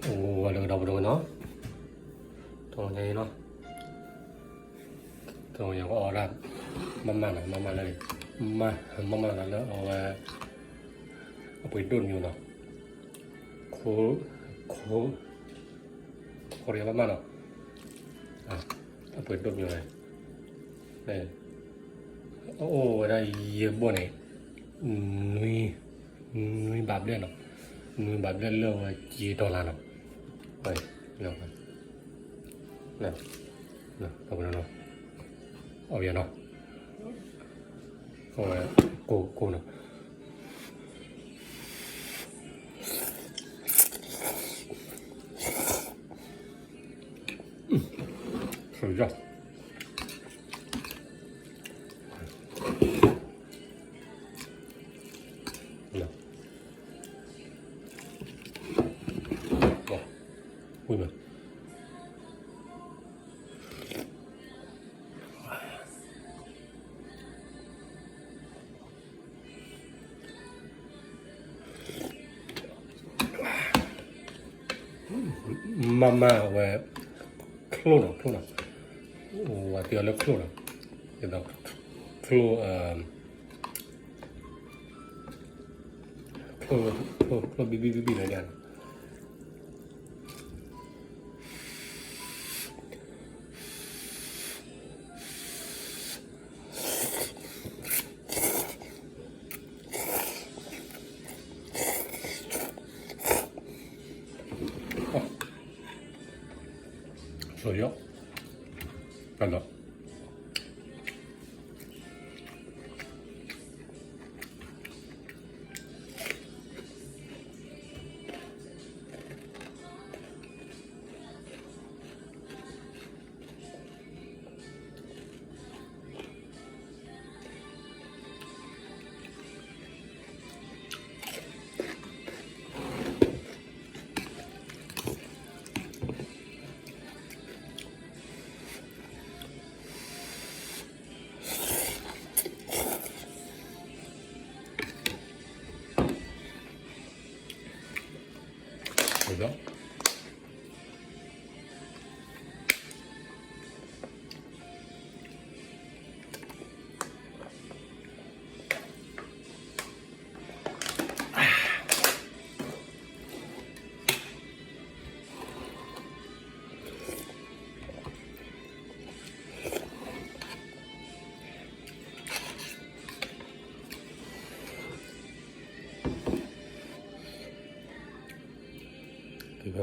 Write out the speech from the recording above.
အိၣ်ဝဲလၢကဒီးပဒိၣ်နီၤ, တနံၤညါအံၤနီၤ, တနံၤညါကအီၣ်ဒၣ် မၤမၤနီၤ, မၤမၤလၢ မၤ မၤမၤလၢအဝဲ အပှ့ၤဒိၣ်တမံၤနီၤ, ခိ ခိ ခိရံမၤမၤနီၤ, အပှ့ၤဒိၣ်တမံၤန့ၣ် အအိၣ်ဝဲဒၣ်ယဲၢ်ဘိၣ်န့ၣ် နွံ နွံဘးဘျဲၣ်နီၤ, နွံဘးဘျဲၣ်လၢအဝဲက့ၤဒီလါနီၤ, လၢ လၢ လၢ အဝဲနီၤ, အဝဲနီၤ, အဝဲ ကိၢ် ကိၢ်နီၤ, ဆူယီၤ ဝံၤမး မၤမၤဝဲ ချိၣ်နီၤ ချိၣ်နီၤ, ဝဲသ့ၣ်အီၤလၢချိၣ်နီၤ, ဒ်သိး ချိၣ် ချိၣ် ချိၣ်ဘံၣ်ဘံၣ်ဘံၣ်ဘံၣ်လၢညါနီၤ. ဆူယီၤ ပလီၤ ကဲ